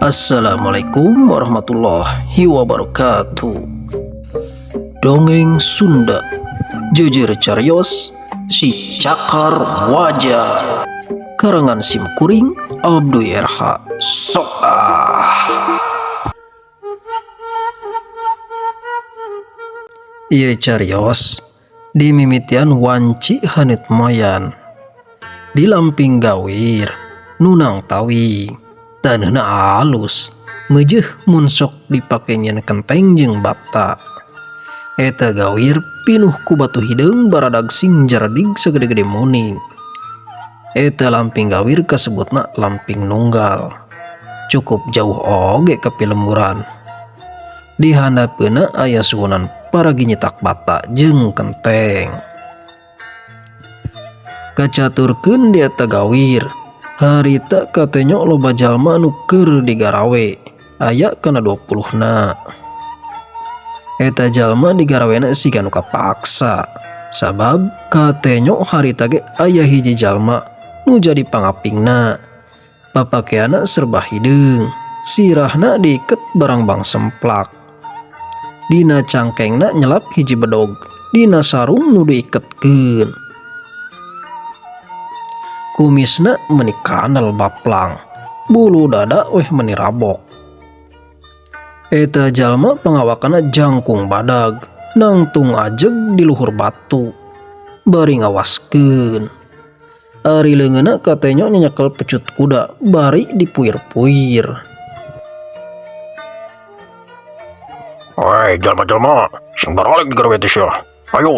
Assalamualaikum warahmatullahi wabarakatuh. Dongeng Sunda Jeujeur Carios Si Cakar Waja, karangan sim kuring Abdul RH. Sok ah. Ieu carios dimimitian wanci haneut moyan di lamping gawir nunang tawing. Taneuhna alus, meujeuh mun sok dipake nyieun kenteng jeung bata. Eta gawir pinuh ku batu hideung baradag sing jaredig sagede-gede muning. Eta lamping gawir kasebutna lamping nunggal. Cukup jauh oge ka pilemburan. Di handapeunna aya suhunan paragi nyetak bata jeung kenteng. Kacaturkeun di eta gawir, harita katenyo loba jalma nu keur digarawe, aya kana 20 na. Eta jalma digarawena siga nu kapaksa, sabab katenyo harita ge aya hiji jalma nu jadi pangapingna. Papakeanna serba hideung, sirahna diiket barangbang semplak. Dina cangkengna nyelap hiji bedog, dina sarung nu diiketkeun. Kumisna meuni kanal baplang, bulu dada weh meuni rabok. Eta jalma pangawakanna jangkung badag, nangtung ajeg di luhur batu, bari ngawaskeun. Ari leungeunna katenyo nyanyekel pecut kuda bari dipuir-puir. Hei jalma-jalma, sing baralek digawe teh sia. Ayo,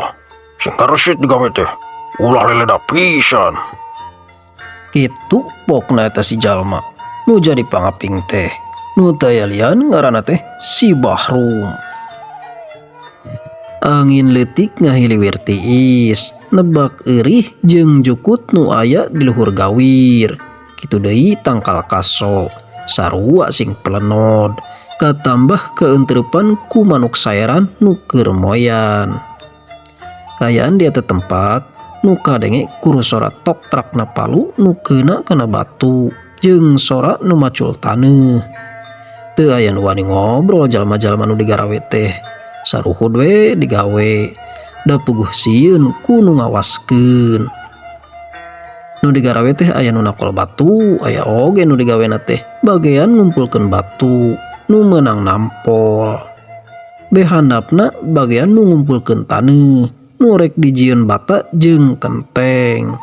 sing garesit digawe teh. Ulah leleda pisan. Kitu pokna eta si jalma nu jadi pangaping teh. Nu taya lian ngaranna teh si Bahrum. Angin leutik ngahiliwir tiis, nebak eurih jeung jukut nu aya di luhur gawir. Kitu deui tangkal kaso, sarua sing pelenod, katambah kaeuntereupan ku manuk saeran nu keur moyan. Kaayaan di eta tempat nu kadenge kur sora toktrakna palu nu keuna kana batu jeung sora nu macul taneuh. Teu aya nu wani ngobrol jalma-jalma nu digarawe teh, saruhud we digawe, da puguh sieun ku nu ngawaskeun. Nu digarawe teh aya nu nakol batu, aya oge nu digawena teh bagean ngumpulkeun batu, nu meunang nampol. Beh handapna bagean nu ngumpulkeun taneuh, nu rek dijieun bata jeung kenteng.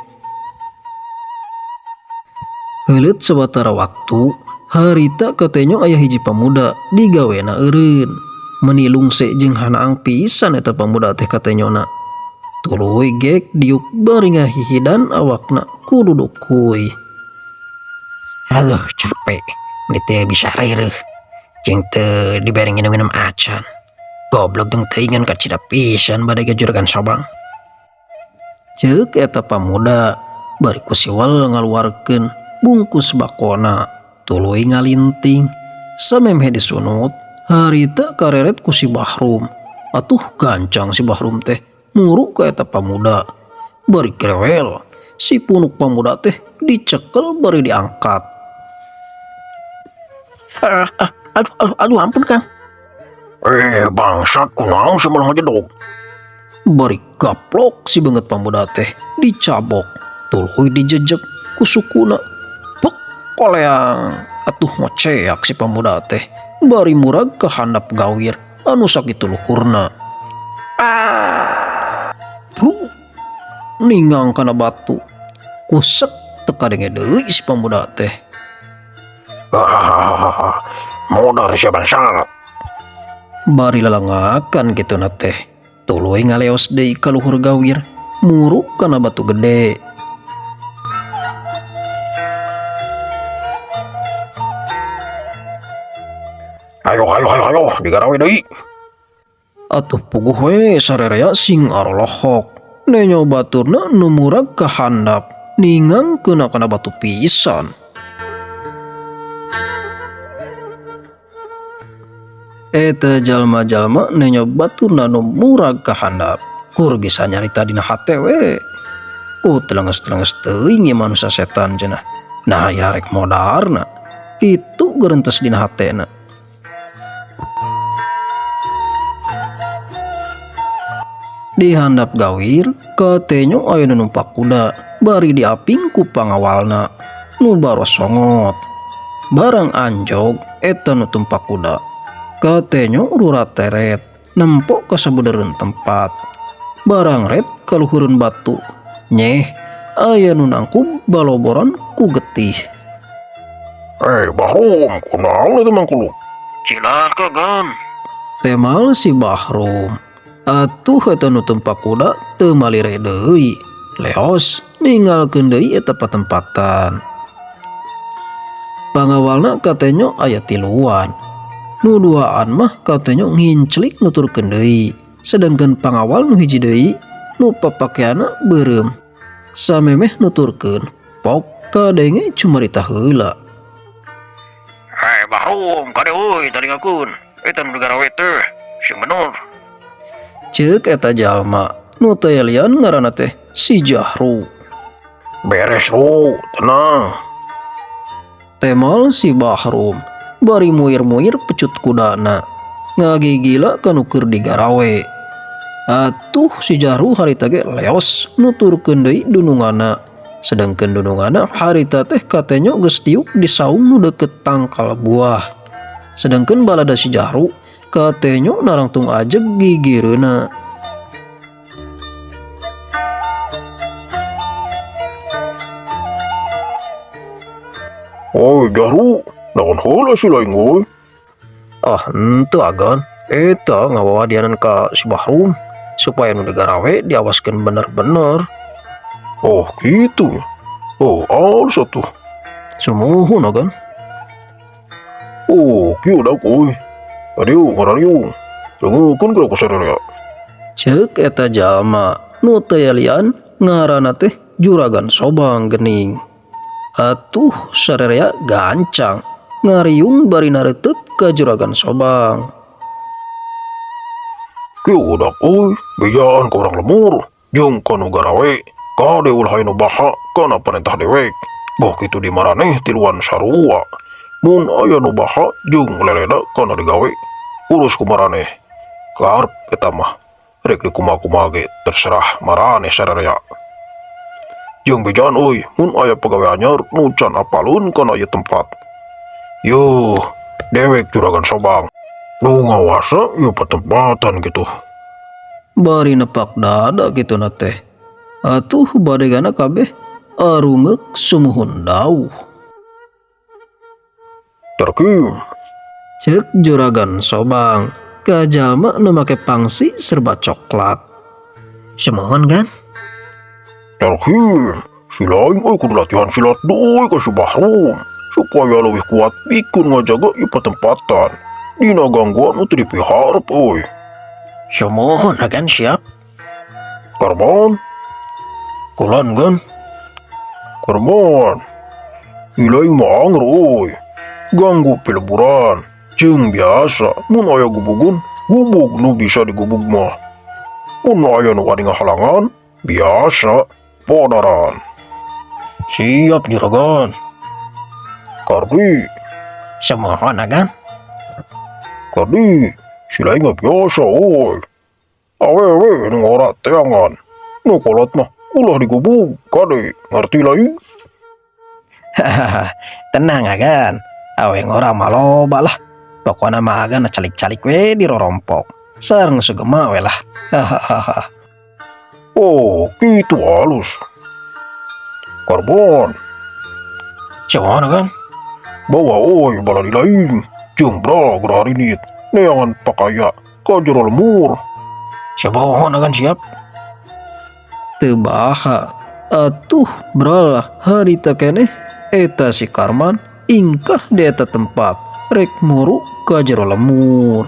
Heuleut sawatara waktu, harita katenyo aya hiji pamuda digawena eureun. Meuni lungse jeung hanaang pisan eta pamuda teh katenyona. Tuluy gek diuk bari ngahihidan awakna ku dudukuy. Aduh capek, meuni teu bisa reureuh. Jeung teu dibere nginum-nginum acan. Goblok jeung teuingan kacida pisan bade ge juragan sobang. Ceuk eta pamuda bari ku siwal ngaluarkeun bungkus bakona, tuluy ngalinting. Samemeh disunut, harita kareret ku si Bahrum. Atuh gancang si Bahrum teh muru ka eta pamuda. Bari grewel, si punuk pamuda teh dicekel bari diangkat. Ah, ah, aduh, aduh, aduh, ampun Kang. Eh, bangsat, kunaon sih malah ngajedog. Bari gaplok si beungeut pamuda teh dicabok, tuluy dijejek ku sukuna. Pek koleang, atuh ngoceak si pamuda teh bari murag ka handap gawir anu sakitu luhurna. Ah! Bruk! Ningang kana batu. Kusek teu kadenge deui si pamuda teh. Hahaha, modar sia bangsat. Bari lalangakan kituna teh, tuluy ngaleos deui ka luhur gawir, muru kana batu gede. Ayo, ayo, ayo, ayo, digarawe deui. Atuh puguh we sarerea sing arolohok. Nenyo baturna nu murag ka handap, ningang keuna kana batu pisan. Eta jalma-jalma nenyo baturna nu murag ka handap, kur bisa nyarita dina hate we. Ku telenges-telenges teuing ieu manusia setan cenah. Nah ira rek modarna. Kitu gerentes dina hatena. Di handap gawir, katenyo aya nu numpak kuda, bari diaping ku pangawalna nu barosongot. Barang anjog eta nu tumpak kuda. Katenyo rurateret nempok ka sabudeureun tempat. Barang ret kaluhureun batu, nyeh aya nu nangkub baloboran ku getih. Bahrum, kunaon eta Mang Kuluk? Cilaka, Gan. Temal si Bahrum. Atuh eta nu tumpak kuda teu malire deui. Leos ninggalkeun deui eta patempatan. Pangawalna katenyo aya tiluan. Nu duaan mah katenyo nginclik nuturkeun deui. Sedangkan pangawal nu hiji deui nu papakeanna beureum. Samemeh nuturkeun, pok kadenge cumarita heula. Hei Bahrum, kade euy talingakeun. Eta nu digarawe teh, sing bener. Ceuk eta jalma nu teu lian ngaranna teh si Jahru. Beres Ru, tenang. Temal si Bahrum bari muir-muir pecut kudana ngagigila kanu keur digarawe. Atuh si Jahru harita ge leos nuturkeun deui dununganna. Sedangkan dununganna harita teh katenyo geus diuk di saung nu deukeut tangkal buah. Sedangkan balada si Jahru katenyo narangtung ajeg gigireuna. Oi Jahru, naon heula si laing euy? Ah, henteu agan. Eta ngawawadianan ka si Bahrum supaya nu digarawe diawaskeun bener-bener. Oh gitu. Oh, alus atuh. Sumuhun agan. Oh, kieu dak euy. Adieu ngarariung. Dangukeun geura ku sararea. Ceuk eta jalma nu teu lian ngaranna teh Juragan Sobang geuning. Atuh sararea gancang ngariung bari nareuteup ka Juragan Sobang. Kieu dak euy, bejaan ka urang lemur jeung ka nu garawe. Kade ulah aya nu baha kana parentah dewek. Boh kitu di maraneh tiluan sarua. Mun aya nu baha jeung leleda kana digawe, urus ku maraneh. Karep eta mah. Rek dikumaha-kumaha ge terserah maraneh sararea. Jeung bejaan euy, mun aya pagawe anyar nu can apaleun kana ieu tempat. Yuh, dewek Juragan Sobang. Nu ngawasa ieu patempatan gitu. Bari nepak dada kitu na teh. Atuh badegana kabeh arungeuk sumuhun dauh. Tarkim. Ceuk Juragan Sobang ka jalma nu make pangsi serba coklat. Sumuhun kan? Tarkim, si laing euy kudu latihan silat deui ka si Bahrum supaya leuwih kuat pikeun ngajaga ieu patempatan. Dina gangguan nu teu dipiharep euy. Sumuhun agan siap. Karman. Kulon gun. Karman. Ilaing mah anger euy. Ganggu pilemburan. Jeung biasa mun aya gubugun, gubug nu bisa digubug mah. Mun aya nu wani ngahalangan, biasa podaran. Siap juragan. Kardi. Sumuhun agan. Kardi, si laing mah biasa euy. Awewe nu ngora teangan. Nu kolot mah ulah digubug, kade ngarti lain. Hahaha, tenang agan. Awe ngora mah loba lah. Pokona mah agan calik-calik we di rorompok. Sareng sugema we lah. Hahaha. Oh, kitu halus. Karbon. Cuman kan? Bawa oi baladi lain. Jeung bra geura harinit. Neangan pakaya ka jero lemur. Sumuhun agan siap. Teu baha. Atuh bralah harita keneh eta si Karman ingkah di eta tempat rek muru ka jero lemur.